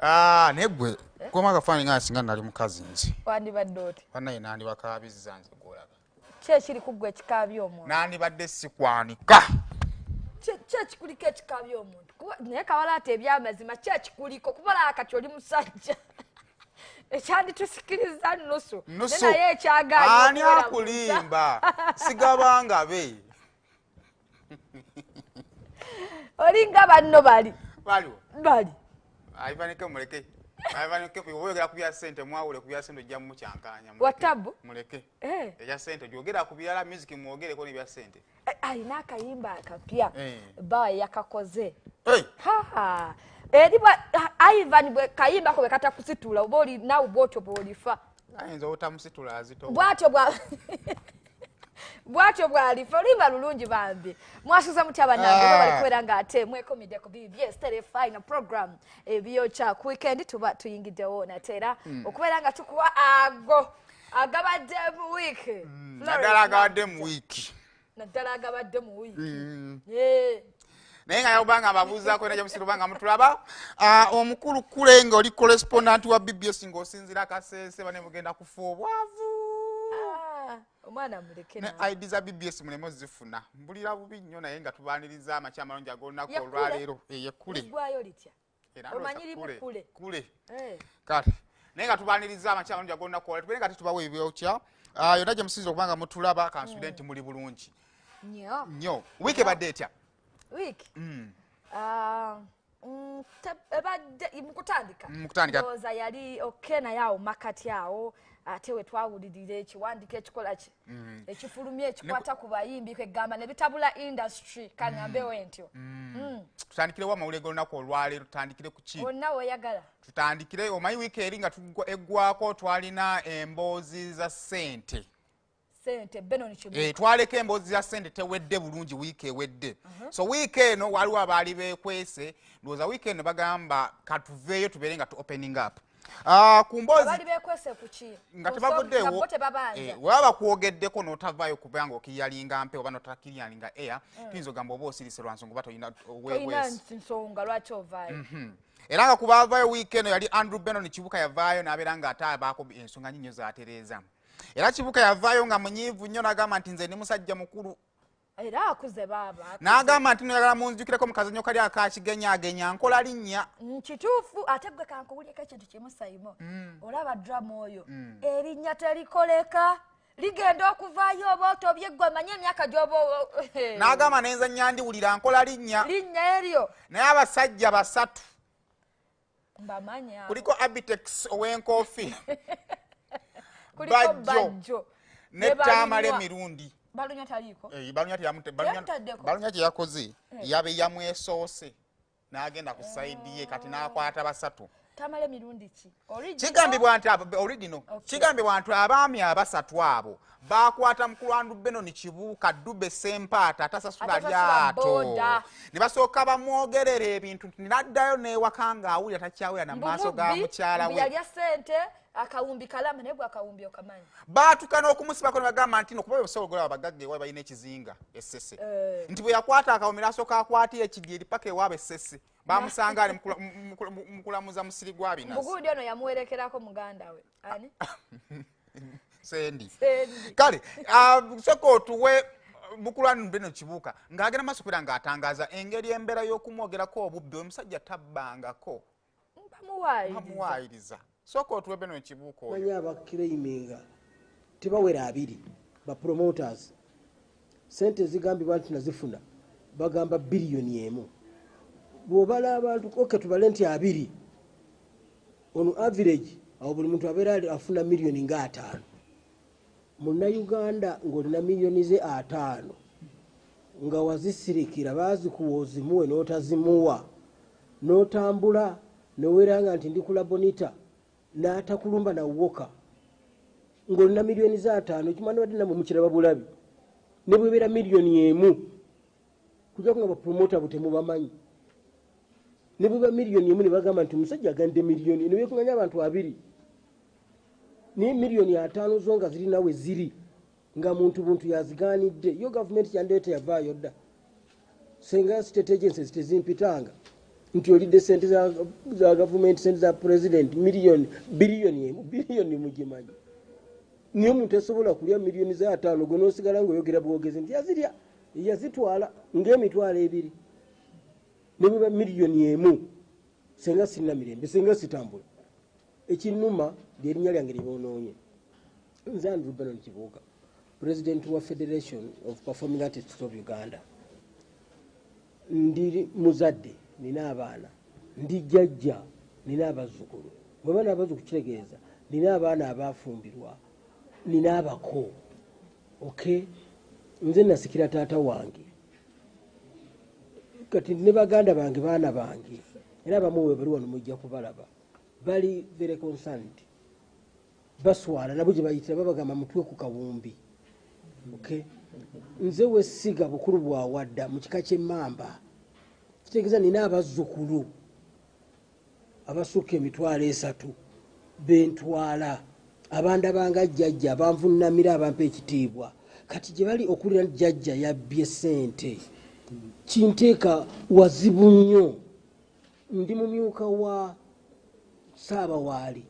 Ah, naye gwe koma akafaananyi nga singa nali mukazi nze Wandibadde oti? Bannaye, nandibakaabizza nze gwolaba. Ki ekiri ku ggwe ekikaabya omuntu? Nandibadde sikwanika. Ki ekikuliko ekikaabya omuntu? Naye kawala ate ebyamazima, ki ekikuliko? Kuba laba kati oli musajja ekyanditusikiriza nusu. Nusu. Naye ekyagaanye Ani okubeera akulimba? Sigabanga be. Olinga banno bali. Baliwo. Bali. Ivanike muleke. Ivanike oyogera ku bya ssente, mwawule ku bya ssente, ojja mukyankalanya. Muleke. Watabu? Muleke. Eh. Ebya ssente gyogera ku birala, music mwogereko n'ebya ssente. Eh, alina akayimba akapya. Eh. Bba yakakoze. Hey. Ha. Eri bwa Ivan bwe kayimbako bwe katakusitula, oba oli naawe bw'otyo bw'olifa. Ayinza obutamusitula, azitowa. Bw'atyo bw'alifa. Oluyimba lulungi bambi. Mwasuze mutya bannange? Ah. Bali kubeera ng'ate mwekomidde ku BBS Terefayina program Ebyokya ku weekend, tuba tuyingiddewo nate era okubeera nga tukuwa ago agabadde mu wiiki. Naddala agabadde mu wiiki. Naddala agabadde mu wiiki. Eh. Naye nga yobanga ababuuzaako ena gyemusiru banga mutulaba. Ah, omukulu Kule nga oli correspondent wa BBS ng'osinziira Kasese, bane mugenda kufa obwavu. Ah, omwana muleke Ne naawe. ID za BBS muleme ozifuna, mbulira bubi nnyo, naye nga tubaaniriza amakya amalungi ag'olunaku Ye Kule? olwaleero. Eh, ye Kule. Liggwayo litya? Era Omanyi ndowooza limu Kule. Kule. Kule. Eh. Kale naye nga tubaaniriza amakya amalungi ag'olunaku olwaleero, tubeere nga tetubawa ebyokya. Ah, yonna gye musinza okuba nga mutulaba, kansuubire nti muli bulungi Nnyo. nnyo. Wiiki ebadde etya? Wiiki? Ah, ebadde mu kutandika. Mu kutandika. Ndowooza yali okay, naye awo makati awo ate we twawulirira ekiwandiiko ekikola ki ekifulumya ekikwata ku bayimbi, kwegamba ne bitabula industry, kaŋŋambewo ntyo. Tutandikirewo amawulire g'olunaku olwaleero, tutandikire ku ki? Wonna weeyagala. Tutandikire, omanyi wiiki eri nga eggwako twalina emboozi za ssente. Sente Benon Kibuuka. Eh, twaleka emboozi za ssente tewedde bulungi wiiki ewedde. So wiiki eno waliwo abaali beekwese, ndowooza wiiki eno bagamba katuveeyo tubeere nga tu opening up. Ah, ku mboozi Abaali beekwese ku ki? Nga Ku tebavuddeewo. nsonga bo tebabanja. Eh, waba bakwogeddeko n'otavaayo kubanga okiryalinga mpe oba notakiryalinga air, tuyinza ogamba oba osirise lwa nsonga oba tolina Tolina weeweesi. nsonga lwaki ovaayo. Era nga kubaavaayo wiiki eno yali Andrew Benon Kibuuka, yavaayo n'abeera ng'ate abaako ensonga nnyo z'atereeza. Era Kibuuka yavaayo nga munyiivu nnyo n'agamba nti nze ndi musajja mukulu. Era akuze baaba, akuze. N'agamba nti noyagala munzijukireko mu kazannyo kali akakigenyaagenya nkola linnya. Kituufu. Ate gwe kankubulyeko ekintu kimu, Saimo. Olaba drama oyo, erinnya terikoleka, ligenda okuvaayo oba otobye ggwe, manye emyaka gy'oba N'agamba nenzannya ndiwulira nkola linnya. Linnya eryo. Naye abasajja basatu Mbamanyi abo. kuliko Abitex ow'enkofi, Kuliko Bajjo, Bajjo ne ne Tamale Balunywa. Mirundi. Balunywa taliiko. Eh, Balunywa Teyamutaddeko. Balunywa kye yakoze yabe yamwesoose n'agenda ku side ye, kati n'akwata basatu. Tamale Mirundi ki? Original? Kigambibwa nti original. Okay. Kigambibwa nti abaami abasatu abo bakwata mukulu Andrew Benon Kibuuka Dube Sempaata atasasula Atasasula lyato boda. ne basooka bamwogerera ebintu nti n'addayo n'ewaka ng'awulira takyawulira na maaso ga Mbu mukyala mbu we. Yalya ssente akawumbi kalama, naye gwe akawumbi okamanyi. Baatuka n'okumusibako ne bagamba nti no kuba osobola ogolaba abagagga ewaabwe balina ekizinga essese Eh. nti bwe yakwata akawumbi n'asooka akwatira ekidyeri paka ewaabwe essese, bamusanga ali mu kulamuza musiri gwa binazi. Mugundi ono yamuwerekerako muganda we ani? Sendi. Sendi. Kale ah, sooka otuwe mukulu Andrew Benon Kibuuka ng'agenda maaso kubeera ng'atangaaza engeri embeera y'okumwogerako obubbi, omusajja tabbangako. Bamuwaayiriza. Bamuwaayiriza. Sooka otuwe Benon Kibuuka oyo. Manyi abaclaiminga tebawera 20, ba promoters. Sente zigambibwa nti nazifuna bagamba 1 biliyoni. Bw'obala abantu, okay, tubale nti 20 ono average, awo buli muntu abeera afuna miliyoni nga 50. Munnayuganda ng'olina miliyoni ze 50 nga wazisirikira, baazikuwa ozimuwe n'otazimuwa, n'otambula neweeranga nti ndi kula bonita n'atakulumba nawoka ng'olina miliyoni za 50, ekimwana badde namwe mukiraba bulabi ne bwebeera 1 miliyoni kujjako nga bapromota bo temubamanyi, ne bweba 1 miliyoni ne bagamba nti omusajja agandde miliyoni ne beekunganya abantu 20, naye miliyoni 50 zo nga ziri nawe ziri nga muntu buntu yazigaanidde. Yo gavumenti yandeeta yavaayo dda, senga state agencies tezimpitanga. Nti olidde sente za gavumenti, sente za president, miliyoni, biliyoni emu, biliyoni mugimanyi. Niye omuntu asobola kulya miliyoni za 5 gwe n'osigala ng'oyogera bwogezi nti yazirya, yazitwala ng'emitwalo 2. Ne bweba miliyoni 1, senga sirina mirembe, senga sitambula. Ekinnuma ly'erinnya lyange lyeboonoonye. Nze Andrew Benon Kibuuka, President wa Federation of Performing Artists of Uganda. Ndi muzadde, nina abaana, ndi jjajja, nina abazzukulu. Bwe baba n'abazzukulu kitegeeza nina abaana abaafumbirwa, nina abako. Okay? Nze nasikira taata wange. Kati ne baganda bange, baana bange, era abamu we bali wano mujja kubalaba. Bali very concerned. Baswala nabo gye bayitira babagamba mutwe ku kawumbi. Okay? Nze wesiga bukulu bwa wadda mu kika ky'emmamba. Kitegeeza nina abazzukulu abasukka 300,000 bentwala, abandabanga jjajja, abanvunnamira, abampa ekitiibwa. Kati gye bali okulira jjajja yabbye ssente, kinteeka wazibu nnyo. Ndi mumyuka wa Ssaabawaali,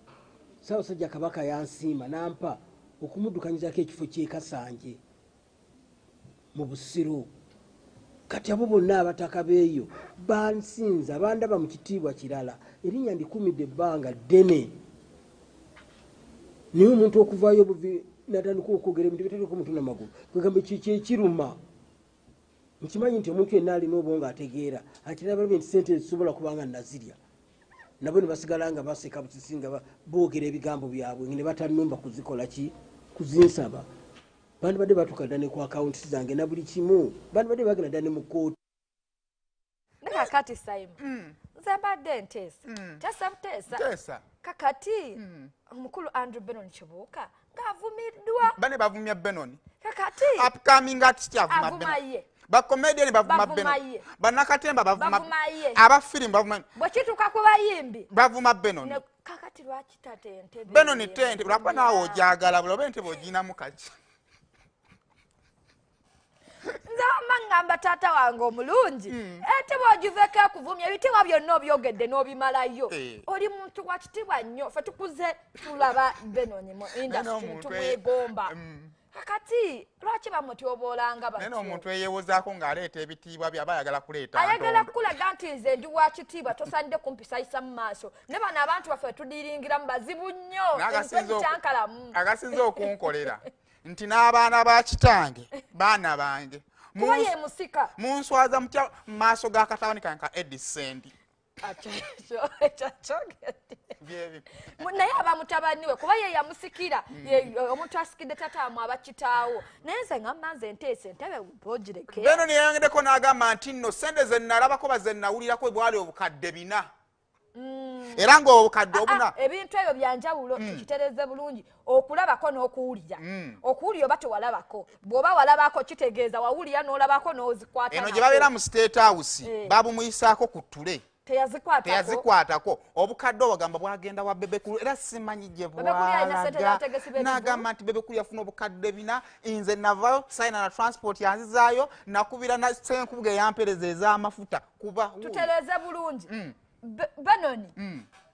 Ssaabasajja Kabaka yansiima n'ampa okumuddukanyizaako ekifo ky'e Kasanje mu Busiro. Kati abo bonna abataka beeyo bansinza, bandaba mu kitiibwa kirala. Erinnya ndikumidde ebbanga ddene. Naye omuntu okuvaayo obuvi n'atandika okwogera ebintu bitaliiko mutwe na magulu, kwegamba kyekiruma. Nkimanyi nti omuntu yenna alina obwongo ategeera, akiraba nti ssente zisobola kuba nga nazirya. Nabo ne basigala nga baseka busisi nga boogera ebigambo byabwe ne batannumba kuzikola ki, kuzinsaba. Bandibadde batuuka dda ne ku akawunti zange na buli kimu, bandibadde bagenda dda ne mu kkooti. Kakati Simon, nze mbadde nteesa, nteesa buteesa. Kakati omukulu Andrew Benon Kibuuka ng'avumiddwa. Bane bavumya Benon. Kakati upcoming artist avuma Benon. Ba comedian bavuma Benon. Bannakatemba bavuma. Aba film bavuma. Bwe kituuka ku bayimbi bavuma Benon. Kakati lwaki tata entebe? Benon tente lwakuba naawe ogyagala bulobe entebe oginamu kaki. Nze wamma ngamba taata wange omulungi, entebe ogiveko ekuvumya, ebitiibwa byonna obyogedde n'obimalayo. Oli muntu wa kitiibwa nnyo, ffe tukuze tulaba Benon mu industry tumwegomba. Kakati lwaki bamutyoboolanga batyo? Naye n'omuntu eyeewozaako ng'aleeta ebitiibwa bye aba ayagala kuleeta. Ayagala kukulaga nti nze ndi wa kitiibwa, tosaanidde kumpisayisa mu maaso. Ne bano abantu baffe tudiringiramu bazibu nnyo, ekyankalamu. Agasinze okunkolera nti n'abaana ba kitange baana bange. Kuba ye musika. Munswaza mutya mu maaso ga katabani kange ka Eddie Sendi. Naye aba mutabani we kuba ye yamusikira, omuntu asikidde taata aba kitaawo. Naye nze ngamba nze nteese entebe bw'ogireke. Benon yayongeddeko n'agamba nti nno ssente ze nalabako ba ze nnawulirako bwali obukadde 4. Era ng'obukadde obuna. Ebintu ebyo bya njawulo tukitereze bulungi, okulabako n'okuwulira. Okuwulira oba tewalabako, bw'oba walabako kitegeeza wawulira n'olabako n'ozikwata. Eno gye babeera mu State House babumuyisaako ku ttule. Teyazikwatako. Obukadde obagamba bwagenda wa Bebe Cool, era simanyi gye bwalaga. N'agamba nti Bebe Cool yafuna obukadde 4, nze navaayo sayina na transport yanzizaayo, nakubira na Ssenkubuge yampeereza ez'amafuta kuba. Tutereze bulungi. Benon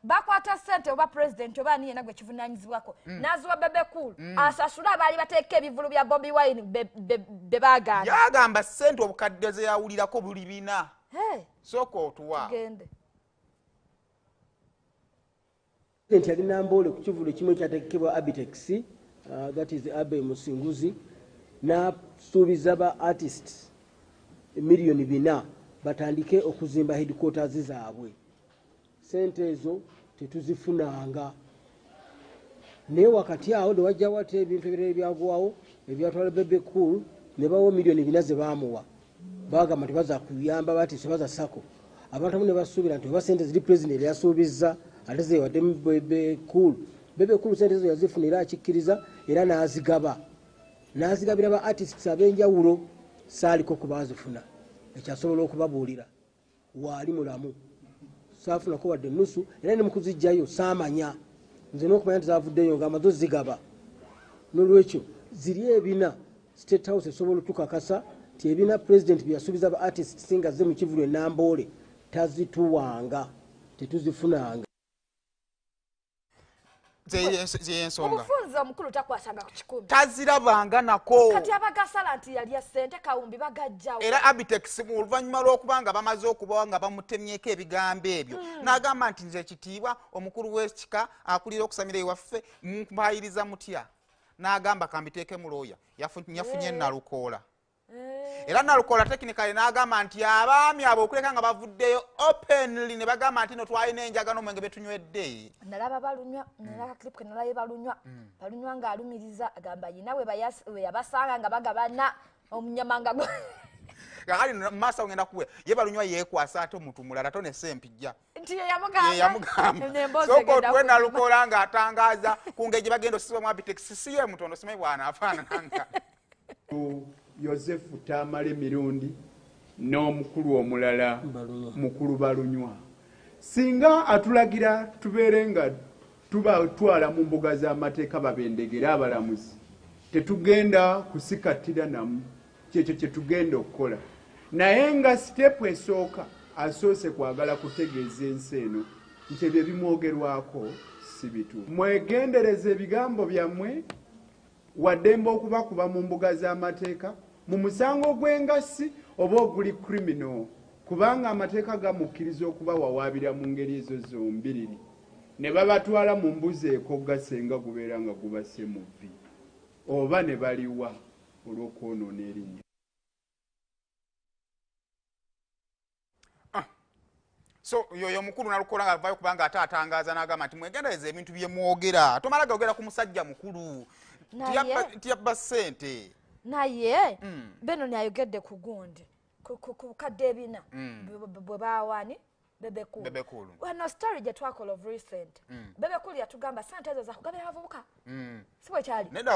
bakwata ssente oba president oba ani yenna gwe kivunaanyizibwako n'aziwa Bebe Cool asasule abaali bateeka ebivvulu bya Bobi Wine be baagaana. Yagamba ssente obukadde ze yawulirako buli 4. Sooka otuwa. Tugende. President yali Namboole ku kivvulu ekimu ekyategekebwa Abitex, that is Abe Musinguzi, n'asuubiza ba artists miliyoni 4 batandike okuzimba headquarters zaabwe. Ssente ezo tetuzifunanga. Naye wakati awo ne wajjawo ate ebintu ebirala ebyagwawo ebyatwala Bebe Cool ne bawa miliyoni 4 ze baamuwa. Bagamba nti baza kuyamba bati sebaza sako. Abantu abamu ne basuubira nti oba ssente ziri president yasuubizza ate zeewadde Bebe Cool. Bebe Cool ssente ezo yazifuna era akikkiriza era n'azigaba. N'azigabira ba artists ab'enjawulo, saaliko ku baazifuna. Ekyasobola okubabuulira waali mulamu. Saafunako wadde ennusu era ne mu kuziggyayo saamanya. Nze n'okumanya nti zaavuddeyo ng'amaze ozigaba. Noolwekyo ziri ebina State House esobola otukakasa nti ebina president bye yasuubiza ba artists nga azze mu kivvulu e Namboole Tazituwanga, tetuzifunanga. Zeyensonga. Omufunza omukulu takwasanga ku 10. Tazirabanga nako. Kati abagasala nti yalya ssente kawumbi bagajjawo. Era Abitex oluvannyuma lw'okubanga bamaze okubawa nga bamutemyeko ebigambo ebyo. N'agamba nti nze ekitiibwa omukulu w'ekika akulira okusamira ewaffe mumpayiriza mutya. N'agamba kambiteeke mu looya. Yafunye Nalukoola. Era Nalukoola technically n'agamba nti abaami abo okuleka nga bavuddeyo openly ne bagamba nti no twalina enjaga n'omwenge betunywedde. Nalaba balunywa, nalaba clip ke nalaye balunywa. Balunywa ng'alumiriza agamba yina we yabasanga nga bagabana omunyama nga kakali masa ngenda kuwe ye balunywa yeekwasa ate omuntu mulala tone sempijja. Nti ye yamugamba. Soko tuwe Nalukoola ng'atangaaza ku ngeri gye bagenda osibwa mu Abitex si ye mutono simanyi bw'anaafaanana. Yosefu Tamale Mirundi n'omukulu omulala mukulu Balunywa. Singa atulagira tubeere nga tubatwala mu mbuga z'amateeka babendegere abalamuzi, tetugenda kusikatira namu, kyekyo kye tugenda okukola. Naye nga sitepu esooka asoose kwagala kutegeeza ensi eno nti ebyo ebimwogerwako si bituufu. Mwegendereze ebigambo byammwe, waddembe okubakuba mu mbuga z'amateeka mu musango gw'engassi oba oguli criminal, kubanga amateeka gamukkiriza okubawawaabira mu ngeri ezo zombiriri ne babatwala mu mbuzi ekogga senga gubeera nga gubasse mu vvi oba ne baliwa olw'okwonoona erinnya. So yoyo mukulu Nalukoola nga avaayo kubanga ate atangaaza n'agamba nti mwegendereze ebintu bye mwogera, tomala gogera ku musajja mukulu nti yabba ssente. Naye Benon ayogedde ku gundi ku kadde ebina bwe baawani Bebe Cool. Wano story gye twakola of recent. Bebe Cool yatugamba ssente ezo zakugabira abavubuka. Si bwe kyali? Nedda,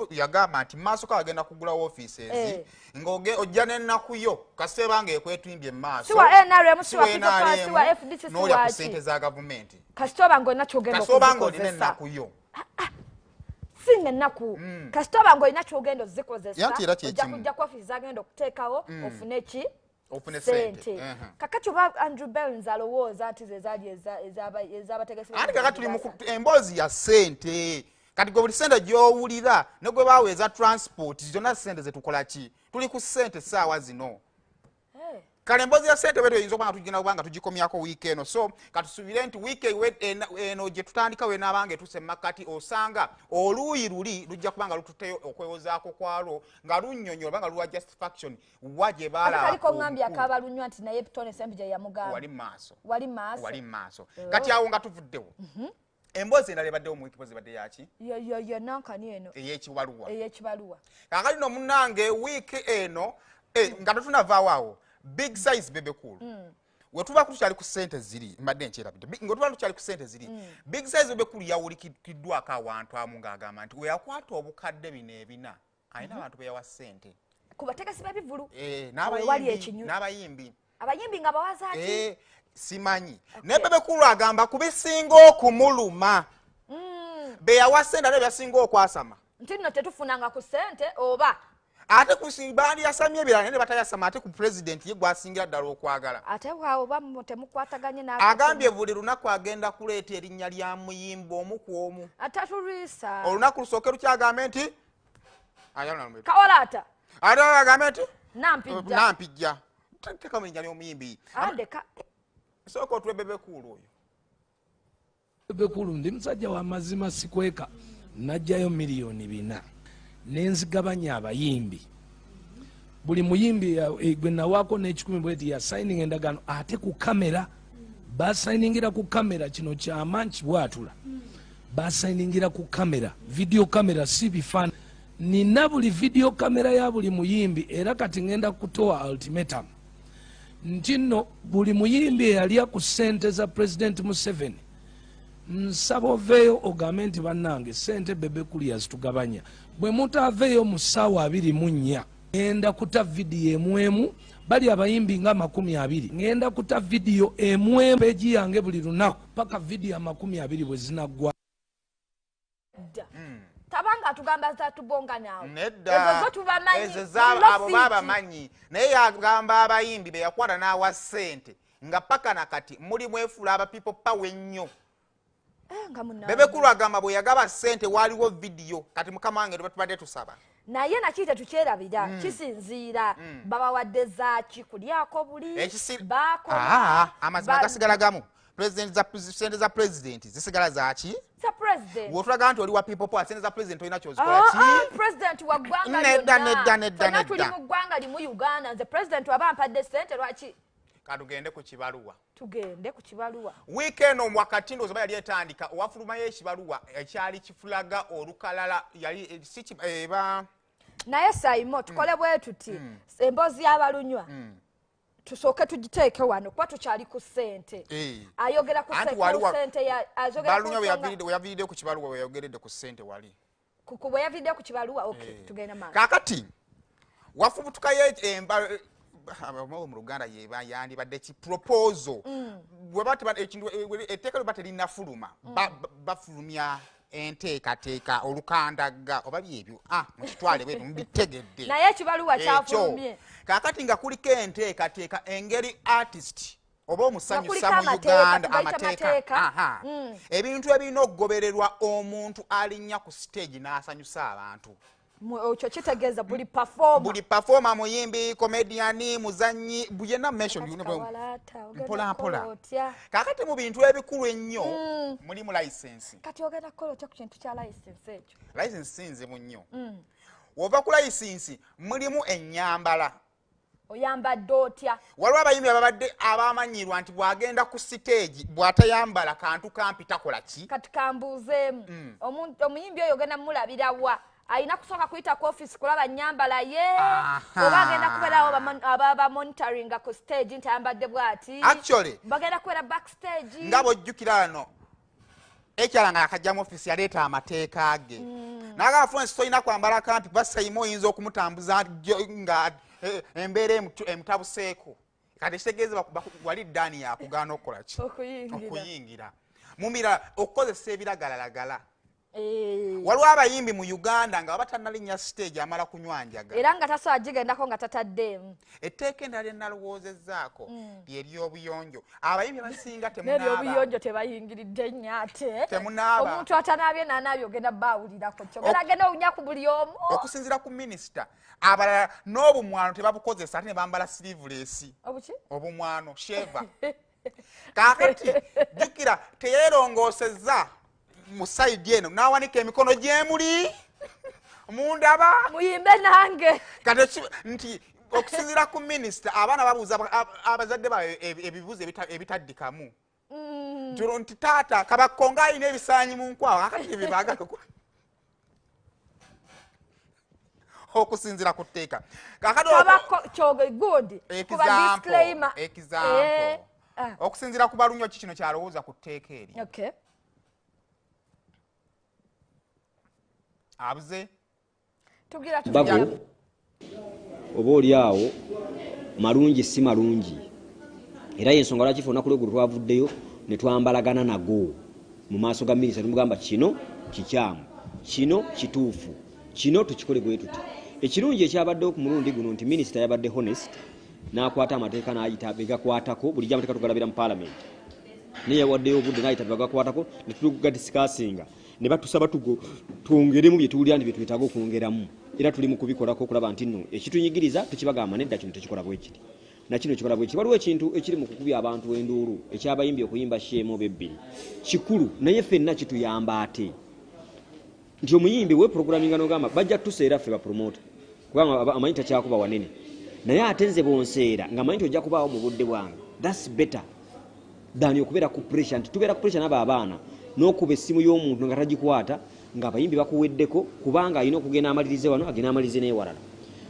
yagamba nti maaso ka agenda kugula offices ng'ojja n'ennaku yo kasita nga ekwetwimbye mu maaso. Si wa NRM, si wa People Power, si wa FDC, si wa ku ssente za gavumenti. Kasita oba ng'olina ky'ogenda okuzikozesa. Kasita oba ng'olina ennaku yo. Singa ennaku. Kasita oba ng'olina ky'ogenda ozikozesa. Ojja kujja ku office z'agenda okuteekawo ofune ki? Ofune ssente. Kakati oba Andrew Bellins alowooza nti ze zaali ez'abategesi. Anti kakati tuli mu emboozi ya ssente. Kati gwe buli ssente gy'owulira ne gwe baawa eza transport zonna ssente ze tukola ki? Tuli ku ssente essaawa zino. Kale emboozi ya ssente bwetyo eyinza okuba nga tugenda kubanga tugikomyako wiiki eno. So katusuubire nti wiiki eno gye tutandika wenaabanga etuuse mu makkati osanga oluuyi luli lujja kuba nga lututteyo okwewozaako kwalwo nga lunnyonnyola oba nga luwa justification wa gye baalaba. Kaliko ngambye akabalunywa nti naye Tony Ssempijja yamugamba. Wali maaso. Wali maaso. Wali maaso. Kati awo nga tuvuddewo. Emboozi endala ebaddewo mu wiiki mpozi ebadde yaki? Yo nankani eno. Ey'ekibaluwa. Ey'ekibaluwa. Kaakati nno munnange wiiki eno nga tetunavaawo awo Big Size Bebe Cool. We tuba tukyali ku ssente ziri mbadde nkyerabidde nga tuba tukyali ku ssente ziri Big Size Bebe Cool yawulikiddwako awantu amu ng'agamba nti we yakwata obukadde bino ebina alina abantu be yawa ssente ku bategesi b'ebivvulu n'abayimbi abayimbi nga bawaza ki simanyi. Naye Bebe Cool agamba ku bisinga okumuluma be yawa ssente ate byasinga okwasama nti nno tetufunanga ku ssente oba ate baandi yasamye ebirala naye batayasama ate ku pulezidenti ye gwasingira ddala okwagala. Ate waawo oba temukwataganye agambye buli lunaku agenda kuleeta erinnya lya muyimbi omu ku omu. Atatulwisa. Olunaku lusooke lukyagambe nti Kawalaata. Ate agambe nti Nampijja. Nampijja. Teekamu erinnya ly'omuyimbi. Andeka. Sooka otuwe Bebe Cool oyo. Bebe Cool ndi musajja wa mazima sikweka. Najjayo 4,000,000. Nenzigabanya abayimbi. Buli muyimbi gwe nawaako n'ekikumi bweti ya signing endagaano ate ku kamera basayiningira ku kamera kino kyama nkibwatula. Basayiningira ku kamera, video kamera si bifaananyi. Nina buli video kamera ya buli muyimbi era kati ngenda kutoa ultimatum nti nno buli muyimbi eyalya ku ssente za President Museveni nsaba oveeyo ogambe nti bannange ssente Bebe Cool yazitugabanya. Bwe mutaaveeyo mu ssaawa 24 ngenda kuta vidiyo emu bali abayimbi nga 20 ngenda kuta vidiyo emu peegi yange buli lunaku paka vidiyo 20 bwe zinaggwa. Tabanga atugamba zatubonga naawe. Nedda. Ezo zo tubamanyi. Ezo abo babamanyi. Naye yagamba abayimbi be yakwata n'awa ssente Nga paka nakati muli mwefuula aba people power ennyo. Bebe Cool agamba bwe yagaba ssente waliwo vidiyo. Kati mukama wange tubadde tusaba. Naye nakiyita tukyerabira kisinziira babawadde zaaki kulyako buli baako. Amazima gasigala gamu. President za sente za president zisigala zaaki? Za president. Wotulaga nti oli wa people power, sente za president olina ky'ozikola ki? President wa ggwanga lyonna. Nedda. Tuli mu ggwanga limu Uganda. Nze president waba ampadde sente lwaki? Katugende ku kibaluwa. Tugende ku kibaluwa. Weekend wakati ndowooza yali etandika owafulumayo ekibaluwa ekyali kifulaga olukalala yali si eba. Naye Saimo tukole bwe tuti emboozi y'abalunywa tusooke tugiteeke wano kuba tukyali ku ssente. Ayogera ku ssente ya azogera ku Balunywa we yaviiridde ku kibaluwa we yayogeredde ku ssente wali. Ku we yaviiridde ku kibaluwa, okay, tugenda maaso. Kaakati wafubutukayo mu Luganda yandibadde ki proposal. Etteeka lwe bate linnafuluma bafulumya enteekateeka olukandagga oba byebyo mukitwale bwetu mubitegedde. Naye ekibaluwa kyafulumye. Kaakati nga kuliko enteekateeka engeri artist oba omusanyusa mu Uganda amateeka ebintu ebirina okugobererwa omuntu alinnya ku stage n'asanyusa abantu. Ekyo kitegeeza buli performer. Buli performer, muyimbi, comedian, muzannyi, yenna mention mpola mpola. Kaakati mu bintu ebikulu ennyo mulimu license. Kati ogenda kukola otya ku kintu kya license ekyo? License si nzibu nnyo. Wova ku license mulimu ennyambala. Oyambadde otya? Waliwo abayimbi ababadde abamanyirwa nti bw'agenda ku stage bw'atayambala kantu kampi takola ki? Kati kambuuzeemu. Omuyimbi oyo ogenda mulabira wa? Alina kusooka kuyita ku office kulaba nnyambala ye oba agenda kubeerawo ababa monitoringa ku stage nti ayambadde bw'ati? Actually bagenda kubeera backstage. Nga bw'ojjukira wano ekyala nga akajja mu office yaleeta amateeka ge. N'agamba Florence tolina kwambala kampi kuba Saimo oyinza okumutambuza nga embeera emutabuseeko. Kati ekitegeeza wali ddaani yakugaana okukola ki? Okuyingira. Mu mirala okukozesa ebiragalalagala. Waliwo abayimbi mu Uganda nga baba tannalinnya stage amala kunywa njaga. Era nga tasobola gigendako nga tataddeemu. Etteeka endala lye nalowoozezzaako lye ly'obuyonjo. Abayimbi abasinga temunaaba. N'eryobuyonjo tebayingiridde nnyo ate. Temunaaba. Omuntu atanaabye n'anaabye ogenda baawulirako kyo. Ogenda genda owunya ku buli omu. Okusinziira ku minisita, abalala n'obumwano tebabukozesa ate ne bambala sleeveless. Obuki? Obumwano, shaver. Kaakati jjukira teyeerongoosezza mu sayidi eno n'awanika emikono gy'emuli mundaba muyimbe nange. Kati nti okusinziira ku minisita abaana babuuza abazadde baabwe ebibuuzo ebitaddikamu. Nti taata Kabakko ng'alina ebisaanyi mu nkwawa akati ebibaaga okusinziira ku tteeka. Example. Okusinziira ku Balunywa ki kino kyalowooza ku tteeka eryo. Abuze bago oba oli awo malungi si malungi, era yensonga lwaki ffe olunaku lweggulo twavuddeyo ne twambalagana nago mu maaso ga minisita, tumugamba kino kikyamu, kino kituufu, kino tukikole bwe tuti. Ekirungi ekyabaddewo ku mulundi guno nti minisita yabadde honest n'akwata amateeka n'ayita begakwatako. Bulijjo amateeka tugalabira mu paalamenti, naye yawaddeyo obudde n'ayita bebagakwatako ne tugadiscussinga ne batusaba twongeremu bye tuwulira nti bye twetaaga okwongeramu, era tuli mu kubikolako okulaba nti nno ekitunyigiriza tukibagamba nedda, kino tekikola bwe kiti na kino kikola bwe kiti. Waliwo ekintu ekiri mu kukubya abantu enduulu ekyabayimbi okuyimba show emu oba ebbiri, kikulu naye ffenna kituyamba ate nti omuyimbi we programming n'ogamba bajja tuseera ffe bapromota kubanga amanyi takyakuba wanene, naye ate nze bonseera nga manyi nti ojja kubaawo mu budde bwange, that's better than okubeera ku pressure nti tubeera ku pressure n'abo abaana n'okuba essimu y'omuntu nga tagikwata ng'abayimbi bakuweddeko kubanga alina okugenda amalirize wano agenda amalirize n'ewalala.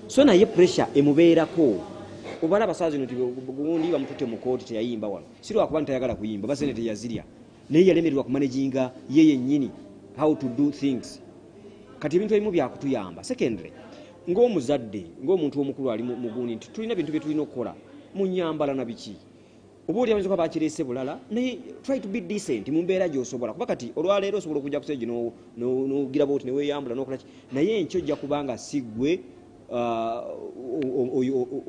So naye pressure emubeerako obalaba saa zino nti gundi bamututte mu kooti teyayimba wano, si lwakuba nti tayagala kuyimba basente teyazirya, naye yalemererwa kumanaginga ye yennyini how to do things. Kati ebintu ebimu byakutuyamba. Secondly, ng'omuzadde, ng'omuntu omukulu ali mu gundi nti tulina bintu bye tulina okukola mu nyambala na biki, oba oli ayinza okuba bakireese bulala, naye try to be decent mu mbeera gy'osobola, kuba kati olwaleero osobola okujja ku stage n'ogira bwoti neweeyambula n'okola ki, naye enkya ojja kubanga si ggwe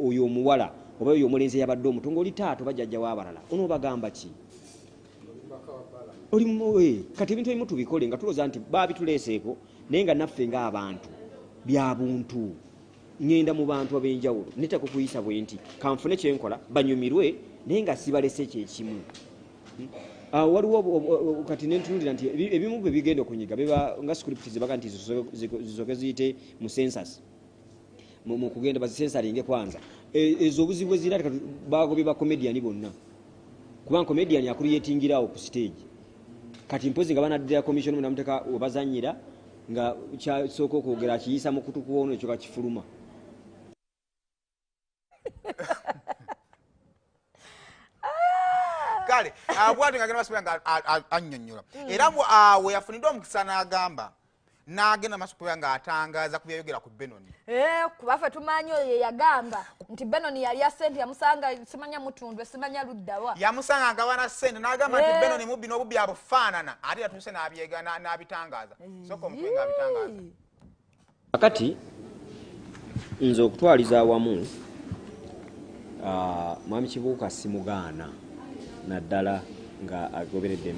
oyo omuwala Oba oyo omulenzi yabadde omuto ng'oli taata oba jjajja w'abalala, onoobagamba ki? Oli kati ebintu ebimu tubikole nga tulowooza nti baabituleeseeko, naye nga naffe ng'abantu bya buntu. Ŋŋenda mu bantu ab'enjawulo, neetaaga okuyisa bwe nti kanfune kye nkola banyumirwe, naye nga sibalese kyekimu. Waliwo kati nentunuulira nti ebimu bwe bigenda okunyiga biba nga script zibaga nti zisooke ziyite mu census, mu kugenda bazisensalinge kwanza. Ezo obuzibu bwe zirina kati bagobye ba comedian bonna, kubanga comedian akuliyetingirawo ku stage. Kati mpozi nga banaddira commission namuteeka webazannyira nga kyasooka okwogera akiyisa mu kutu kwono, ekyo kakifuluma. Kale bw'atyo ng'agenda maaso nga annyonnyola. Era awo yafunidde omukisa n'agamba n'agenda maaso kubeera ng'atangaaza ku byayogera ku Benoni. Kuba ffe tumanyi oyo ye yagamba nti Benoni yalya ssente, yamusanga simanya Mutundwe, simanya luddawa. Yamusanga ng'agabana ssente n'agamba nti Benoni mubbi n'obubbi abufaanana, ate yatuuse n'abyega n'abitangaaza. Sooka omutwe ng'abitangaaza. Kakati nze okutwaliza awamu, Mwami Kibuuka simugaana, naddala nga agoberedde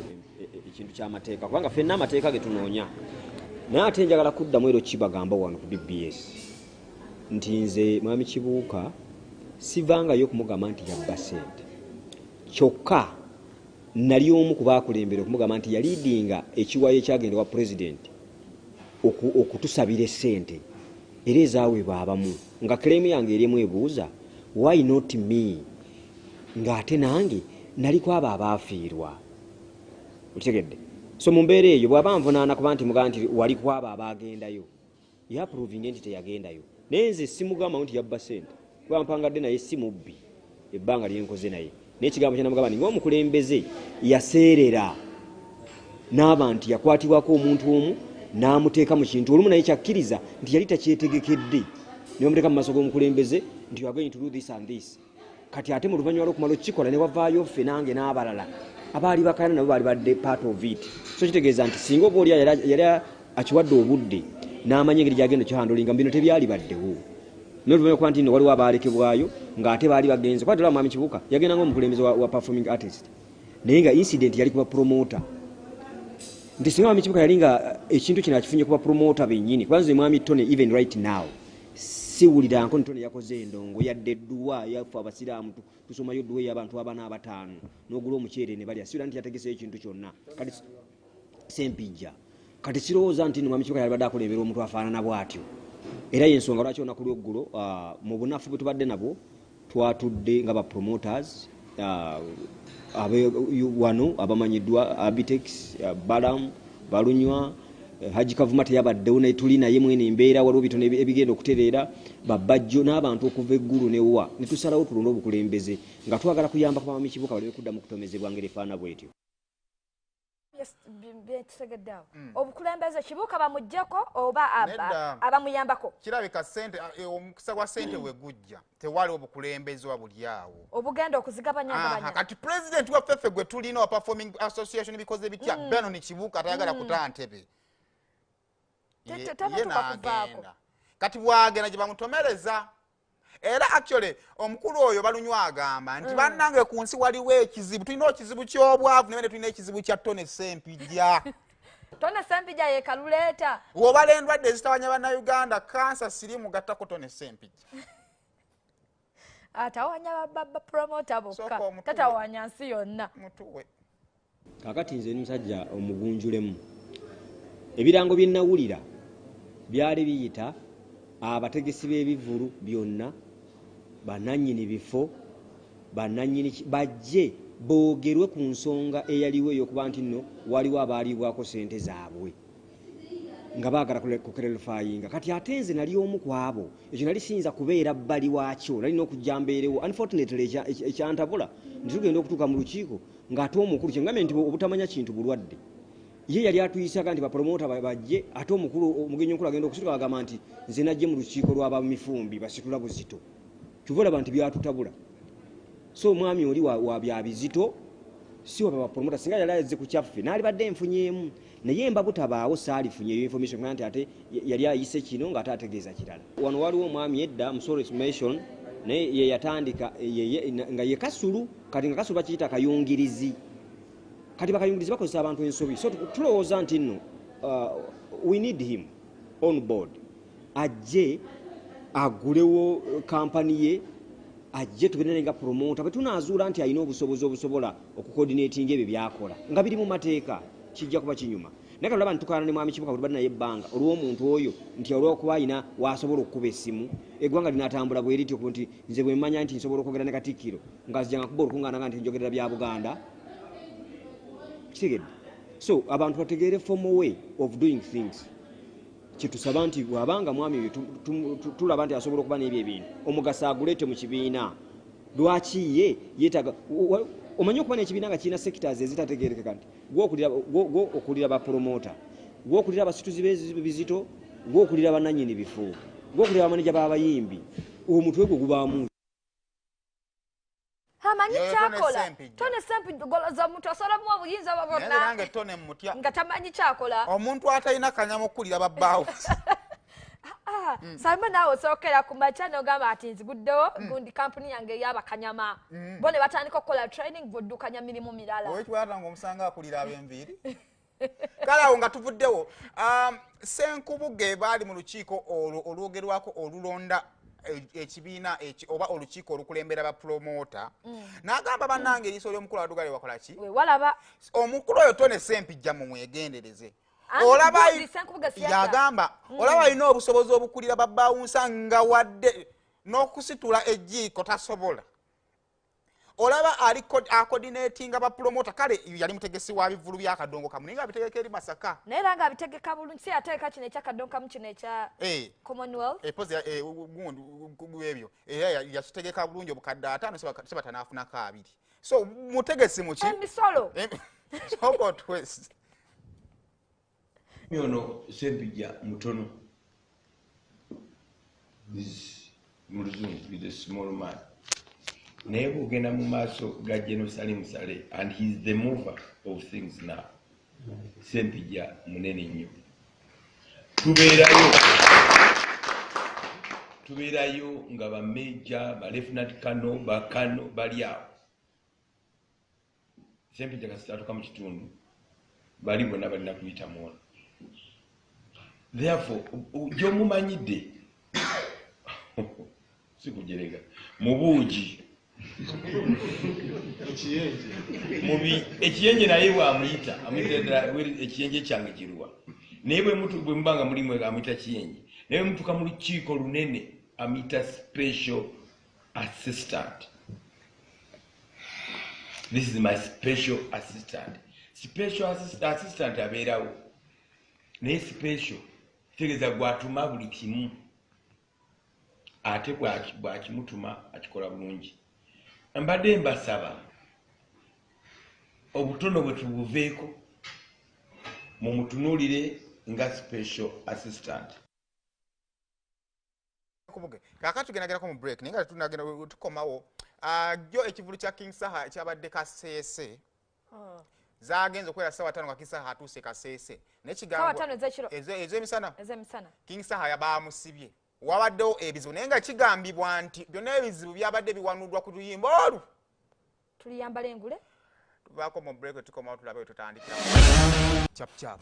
ekintu ky'amateeka, kubanga ffenna amateeka ge tunoonya. Naye ate njagala kuddamu era okibagamba wano ku BBS nti nze Mwami Kibuuka sivangayo okumugamba nti yabba ssente. Kyokka nali omu ku baakulembera okumugamba nti yaliidinga ekiwayo ekyagenda wa pulezidenti okutusabira essente, era ezaaweebwa abamu. Nga claim yange erimu ebuuza why not me, ng'ate nange naliko abo abaafiirwa. Okitegedde? So mu mbeera eyo bw'aba nvunaana kuba nti mugamba nti wali ku abo abaagendayo, yaprovinge nti teyagendayo. Naye nze simugamba nti yabba ssente, kuba mpangadde naye si mubbi ebbanga lye nkoze naye. Naye ekigambo kye namugamba nti ng'omukulembeze yaseerera n'aba nti yakwatibwako omuntu omu n'amuteeka mu kintu olumu, naye kyakkiriza nti yali takyetegekedde, ne bamuteeka mu maaso g'omukulembeze nti you are going to do this and this. Kati ate mu luvannyuma lw'okumala okukikola ne wavaayo ffe nange n'abalala abaali bakayana nabo baali badde part of it. So kitegeeza nti singa oba oli yali akiwadde obudde n'amanya engeri gy'agenda okkihandolinga, bino tebyali baddewo. N'oluvannyuma lw'okuba nti nno waliwo abaalekebwayo ng'ate baali bagenze. Kuba ddala Mwami Kibuuka yagenda ng'omukulembeze wa performing artist, naye nga incident yali kuba promoter. Nti singa Mwami Kibuuka yali nga ekintu kino akifunye kuba promoter bennyini, kuba nze Mwami Tony even right now siwulira nko Tony yakoze endongo yadde edduwa yaffe abasiraamu tusomayo edduwa ey'abantu abana abataano n'ogula omuceere ne balya, siwulira nti yategeseyo ekintu kyonna. Kati Ssempijja, kati sirowooza nti nno Mwami Kibuuka yalibadde akulembera omuntu afaanana bw'atyo. Era y'ensonga lwaki olunaku lw'eggulo, mu bunafu bwe tubadde nabwo twatudde nga ba promoters, wano abamanyiddwa Abitex, Balam, Balunywa, Haji Kavuma teyabaddewo naye tuli naye mwene embeera, waliwo bitono ebigenda okutereera, Babajjo n'abantu okuva eggulu ne wa, ne tusalawo tulonde obukulembeze nga twagala kuyamba ku Mwami Kibuuka baleme kuddamu kutomezebwa ngeri efaanana bw'etyo. Byetutegedde awo. Obukulembeze Kibuuka bamuggyeko oba abamuyambako? Kirabika ssente, omukisa gwa ssente we gujja, tewali obukulembeze oba buli awo obugenda okuzigabanyagabanya. Kati pulezidenti waffe ffe gwe tulina wa Performing Association bikoze bitya? Benoni Kibuuka tayagala kuta ntebe. Ye n'agenda. Kati bw'agenda gye bamutomereza. Era actually omukulu oyo Balunywa agamba nti bannange ku nsi waliwo ekizibu, tulina ekizibu ky'obwavu naye tulina ekizibu kya Tony Ssempijja. Tony Ssempijja ye kaluleeta. Bw'obala endwadde ezitawanya bannayuganda, kansa, siriimu, gattako Tony Ssempijja. Atawanya bapromota bokka, tatawanya nsi yonna. Mutuwe. Kaakati nze ndi musajja omugunjulemu. Ebirango bye nnawulira byali biyita abategesi b'ebivvulu byonna, bannannyini bifo, bannannyini bajje boogerwe ku nsonga eyaliwo ey'okuba nti nno waliwo abaaliibwako ssente zaabwe nga baagala kuclarifyinga. Kati ate nze nali omu ku abo, ekyo nali siyinza kubeera bbali waakyo, nalina okujja mbeerewo. Unfortunately ekyantabula nti tugenda okutuuka mu lukiiko ng'ate omukulu kye ngambye nti obutamanya kintu bulwadde. Ye yali atuyisaga nti bapromota bajje, ate omukulu omugenyi omukulu agenda okusituka agamba nti nze najje mu lukiiko lw'abamifumbi basitula buzito. Kyova olaba nti byatutabula. So omwami oli wa bya bizito, si wa bapromota, singa yali azze ku kyaffe n'alibadde nfunyeemu, naye mba butabaawo saalifunye eyo information nti ate yali ayise kino ng'ate ategeeza kirala. Wano waliwo omwami edda Musolo Estimation Naye ye yatandika nga ye Kasulu, kati nga Kasulu bakiyita kayungirizi. Kati bakayungirizi bakozesa abantu ensobi. So tulowooza nti nno we need him on board, ajje agulewo kampani ye, ajje tubeere nga promoter. Bwe tunaazuula nti alina obusobozi obusobola okucoordinatinga ebyo byakola nga biri mu mateeka, kijja kuba kinyuma. Naye kati olaba ntukaana ne Mwami Kibuka bwe tubadde naye ebbanga olw'omuntu oyo, nti olw'okuba alina waasobola okukuba essimu, eggwanga linaatambula bwe lityo nti nze bwe mmanya nti nsobola okwogera ne Katikkiro nga nzija nga kuba olukuŋŋaana nga nti njogerera bya Buganda. Kitegedde? So abantu bategeere formal way of doing things. Kyetusaba nti bw'abanga mwami oyo tulaba nti asobola okuba n'ebyo ebintu, omugaso aguleete mu kibiina. Lwaki ye yeetaaga omanyi okuba n'ekibiina nga kirina sectors ezitategeerekeka, nti gwe okulira bapromota, gwe okulira abasituzi b'ebizito, gwe okulira bannannyini bifo, gwe okulira bamaneja b'abayimbi, omutwe gwe gubaamu. Amanyi Yoyo Tone kyakola. Ssempijja. Tone Ssempijja goloza omuntu osobola muwa obuyinza bwe Naye bwonna nange Tone mutya. nga tamanyi kyakola. Omuntu atalina kanyama okukulira babbaawo. Salima, naawe osookera ku makya n'ogamba ati nziguddewo gundi kampuni yange ey'abakanyama, bo ne batandika okukola training bw'oddukanya mirimu mirala. Owekiwata nga omusanga akulira ab'enviiri. Kale awo nga tuvuddewo, Senkubuge baali mu lukiiko olwo olwogerwako olulonda ekibiina oba olukiiko olukulembera bapromota, n'agamba bannange eriiso ly'omukulu awadugale wakola ki? We walaba. Omukulu oyo Tone Sempijja mumwegendereze. Anti Olaba gundi Senkubuge siyasa. Yagamba olaba alina obusobozi obukulira babawunsa nga wadde n'okusitula ejjiiko tasobola. Olaba ali acoordinatinga bapromota. Kale yali mutegesi wa bivulu byakadongo kamu, naye nga abitegeka eri Masaka. Naye era nga abitegeka bulungi, si yategeka kino ekyakadonkamu, kino ekya Commonwealth. Epozi gundi ebyo era yakitegeka bulungi, obukadde 50 seba tanaafunako 20. So mutegesi muki? Emisolo. Sooka otwesi. Ono Sempijja mutono. Mu luzungu is a small man, naye bwogenda mu maaso ga General Salim Saleh, and he is the mover of things now, Sempijja munene nnyo. Tubeerayo nga bameja, balieutenant colonel, bakano bali awo. Sempijja kasita atuuka mu kitundu, bali bonna balina kuyita muono. Therefore gyomumanyidde sikujerega mu buugi. Mubi ekiyenje, naye bwamuyita amuyita ddala, ekiyenje kyange kiruwa? Naye bwe muba nga mulimu amuyita kiyenje, naye bwe mutuuka mu lukiiko lunene amuyita special assistant. This is my special assistant. Special assistant abeerawo, naye special kitegeeza gwatuma buli kimu, ate bwakimutuma akikola bulungi. Mbadde mbasaba obutono bwe tubuveeko, mumutunuulire nga special assistant. Kubuge kakati tugendagerako mu break, naye nga tetunagenda tukomawo. Jjo ekivulu kya King Saha kyabadde Kaseese, zagenze okuwera ssaawa 5 nga King Saha atuuse Kaseese. Ssaawa 5 ez'ekiro? Ez'emisana. Ez'emisana. King Saha yabamusibye, wabaddewo ebizibu, naye nga kigambibwa nti byonna ebizibu byabadde biwanuddwa ku luyimba olwo tuliyambala engule. Tuvaako mu break, tukomawo tulabe we tutandikira. Chap chap.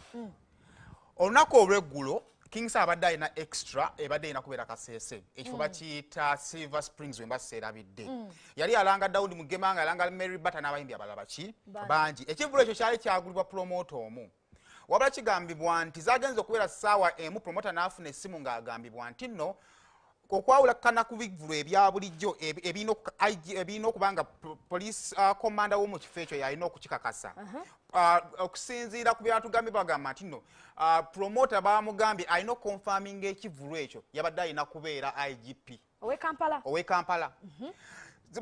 Olunaku olweggulo King Saha abadde alina extra ebadde erina kubeera Kaseese, ekifo bakiyita Silver Springs wemba seerabidde. Yali alanga Daudi Mugema, nga alanga Mary Bata n'abayimbi abalala baki bangi. Ekivvulo ekyo kyali kyagulibwa promota omu, wabula kigambibwa nti zagenze okubeera ssaawa 1, promota n'afuna essimu ng'agambibwa nti nno okwawulakana ku bivvulo ebya bulijjo ebirina okuba nga police commander w'omu kifo ekyo yalina okukikakasa. Okusinziira ku byatugambye, bagamba nti nno promota bamugambye alina okuconfirminga ekivvulu ekyo yabadde alina kubeera IGP ow'e Kampala. Ow'e Kampala.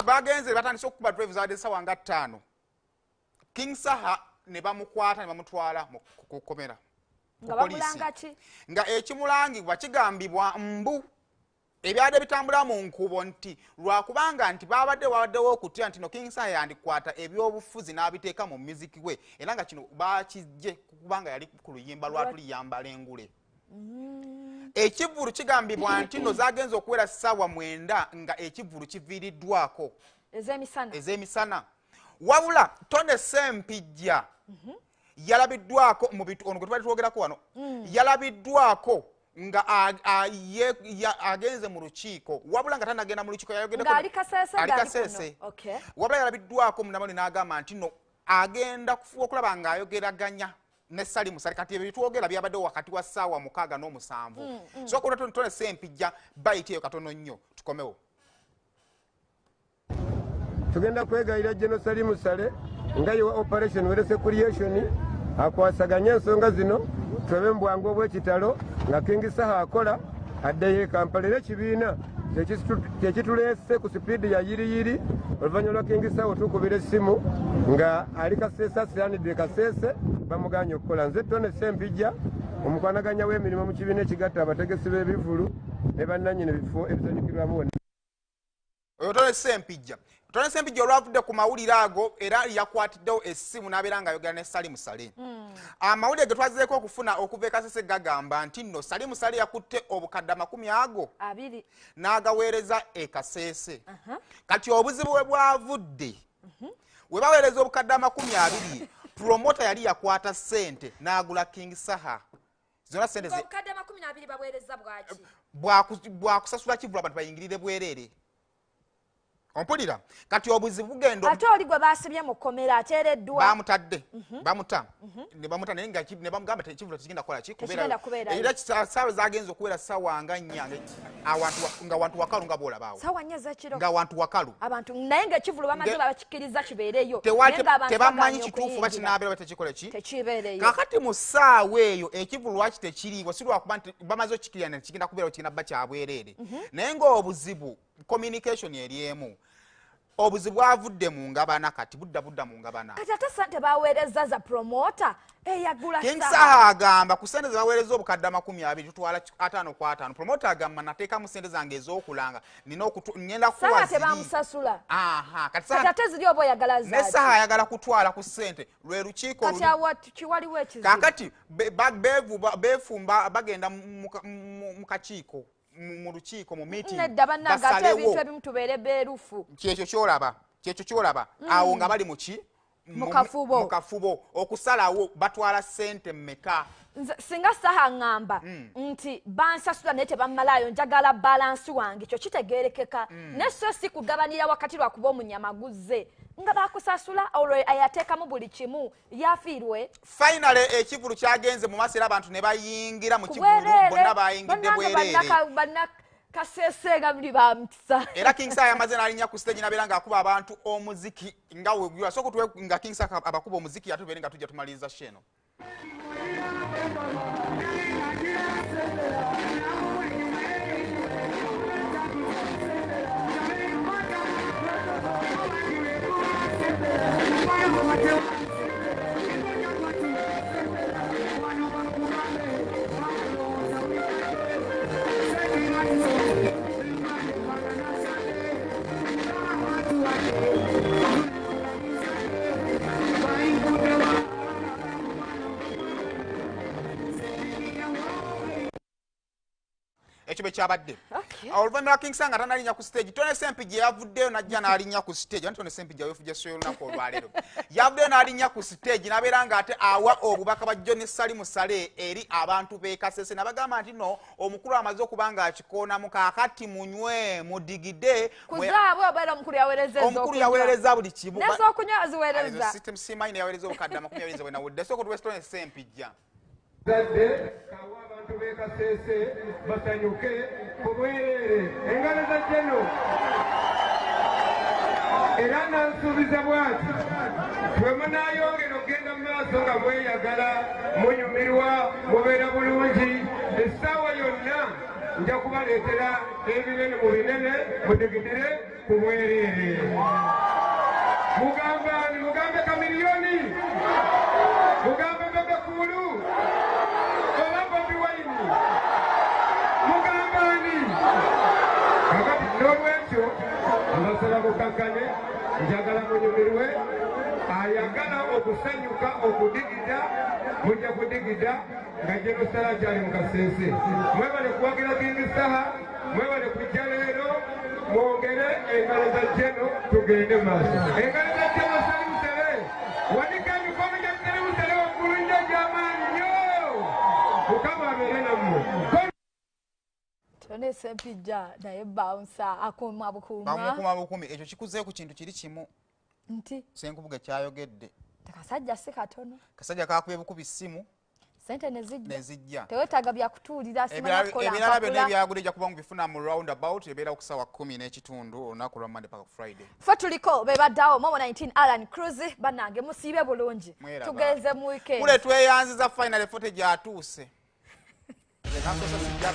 Bagenze batandise okukuba drive, zabadde ssaawa nga 5, King Saha ne bamukwata ne bamutwala mu kukomera nga ku poliisi. Bamulanga ki? Nga ekimulangibwa kigambibwa mbu ebyadde bitambula mu nkubo nti lwakubanga nti babadde wabaddewo okutya nti no King Saha yandikwata ebyobufuzi n'abiteeka mu music we, era nga kino bakijje kubanga yali ku luyimba lwa tuliyambala engule. Ekivvulu kigambibwa nti nno zagenze okuwera ssaawa 9 nga ekivvulu kiviiriddwako ez'emisana. Wabula Tone Ssempijja yalabiddwako mu bitu ono gwe tubadde twogerako wano, yalabiddwako nga agenze mu lukiiko, wabula nga tannagenda mu lukiiko yayogeddeko ali Kasese. Wabula yalabiddwako munnamawulire n'agamba nti nno agenda kufuba okulaba ng'ayogeraganya ne Salim Saleh. Kati ebyo twogera byabaddewo wakati wa ssaawa 6 n'omusanvu. So okuta Tone Ssempijja bayiteeyo katono nnyo tukomewo. Tugenda kwegayira General Salim Saleh nga ye wa Operation Wealth Creation akwasaganye ensonga zino twebe mu bwangu obw'ekitalo nga King Saha akola addeyo e Kampala. Era ekibiina kyekituleese ku sipiidi ya yiriyiri oluvannyuma lwa King Saha otukubira essimu nga ali Kasese, asiranidde Kasese, bamuganye okukola. Nze Tone Ssempijja, omukwanaganya w'emirimu mu kibiina ekigatta abategesi b'ebivvulu ne bannannyini bifo ebisanyukirwamu wonna. Oyo Tone Ssempijja. Tone Ssempijja olwavudde ku mawulire ago era yakwatiddewo essimu n'abeera ng'ayogera ne Salim Saleh. Amawulire ge twazzeeko okufuna okuva e Kasese gagamba nti nno Salim Saleh yakutte obukadde 20 n'agaweereza e Kasese. Kati obuzibu we bwavudde, we baweereza obukadde 20, promota yali yakwata ssente n'agula King Saha. Zonna ssente obukadde 20 baweereza bwaki? Bwakusasula kivvulu abantu bayingirire bwereere. Ompulira? Kati obuzibu bugenda ate oli gwe baasibye mu kkomera ateereddwa. Bamutadde, bamuta ne bamuta naye nga ne bamugamba ekivvulu tekigenda kukola ki? Kubeera. Era ssaawa zagenze okuwera ssaawa nga 4 awantu nga wantu wakalu nga bw'olabaawo. Ssaawa 4 ez'ekiro. Nga wantu wakalu. Abantu naye ng'ekivvulu bamaze bakikkiriza kibeereyo. Tebamanyi kituufu bakinaabeera oba tekikole ki? Tekibeereyo. Kaakati mu ssaawa eyo ekivvulu lwaki tekiriiwo? Si lwakuba nti bamaze okkikkiriza nti kigenda kubeerawo kigenda kuba kya bwereere. Naye ng'obuzibu communication eri emu. Obuzibu bwavudde mu ngabana, kati budda mu ngabana. Kati ate ssente baweereza za promota eyagula King Saha agamba ku ssente ze baweereza obukadde 20 tutwala 5 ku 5. Promota agamba nateekamu ssente zange ez'okulanga nina ngenda kuwa Saha tebamusasula. Kati ate ziri oba oyagala zaaki? Ne Saha ayagala kutwala ku ssente lwe lukiiko. Kati awo kiwaliwo ekizibu. Kaakati beefumba bagenda mu kakiiko, mu lukiiko, mu meeting. Nedda bannange, ate ebintu ebimu tubeere beerufu. Kyekyo ky'olaba, kyekyo ky'olaba. Awo nga bali mu ki? Mu kafubo. Mu kafubo. Okusalawo batwala ssente mmeka? Singa Saha ŋŋamba nti bansasula naye tebammalaayo, njagala balansi wange, ekyo kitegeerekeka. Naye so si kugabanira wakati lwakuba omunyamaguze nga bakusasula olwo ayateekamu buli kimu yafiirwe. Finally ekivvulu kyagenze mu maaso era abantu ne bayingira mu kivvulu bonna bayingidde bwereere. Kasese nga muli ba mukisa. Era King Saha yamaze n'alinnya ku stage n'abeera ng'akuba abantu omuziki nga we sooka tuwe nga King Saha abakuba omuziki ate tubeere nga tujja tumaliriza show eno. Ekyo bwe kyabadde. Oluvannyuma lwa King Saha nga tannalinnya ku stage, Tone Ssempijja yavuddeyo n'ajja n'alinnya ku stage. Anti Tone Ssempijja weefujja show y'olunaku olwaleero. Yavuddeyo n'alinnya ku stage n'abeera ng'ate awa obubaka bwa John Salim Saleh eri abantu b'e Kasese. N'abagamba nti no omukulu amaze okuba ng'akikoonamu, kaakati munywe mudigide. Ku zaabwe obeera omukulu yaweereza ez'okunywa. Omukulu yaweereza buli kimu. N'ez'okunywa aziweereza. Simanyi yaweereza obukadde 20 bwe nawulidde. Sooka tuwe Tone Ssempijja. Zadde kawa abantu b'e Kasese basanyuke ku bwereere. Engalo za Jeno. Era nansuubiza bw'ati, bwe munaayongera okugenda mu maaso nga mweyagala, munyumirwa, mubeera bulungi, essaawa yonna nja kubaleetera ebinene mu binene mudigidire ku bwereere. Mugamba ni mugambe Kamiliyoni, mugambe Bebe Cool, oba Bobi Wine, mugamba ani? Kakati n'olwekyo Mbasaba mukakkane, njagala munyumirwe. Ayagala okusanyuka okudigida, mujja kudigida nga General Saleh akyali mu Kasese. Mwebale kuwagira King Saha, mwebale kujja leero, mwongere engalo za General tugende maaso. Engalo za General Salim Saleh, wanika emikono gya Salim Saleh waggulu nnyo egy'amaanyi nnyo. Mukama abeere nammwe. Tone Sempijja naye bouncer akuuma bukuuma. Bamukuuma bukumi. Ekyo kikuzeeku ku kintu kiri kimu. Nti Senkubuge kyayogedde. Kasajja si katono. Kasajja kakubye bukubi ssimu. Sente nezijja. Nezijja. Tewetaaga byakutuulira simanya kukola. Ebirala byonna ebyagula ejja kuba mubifuna mu roundabout ebeera ku ssaawa 10:15 olunaku lwa Monday paka ku Friday. Ffe tuliko be baddawo Momo 19 Alan Cruz bannange musiibe bulungi. Tugenze mu weekend. Kule tweyanziza final footage atuuse. Nze nasoose sijja.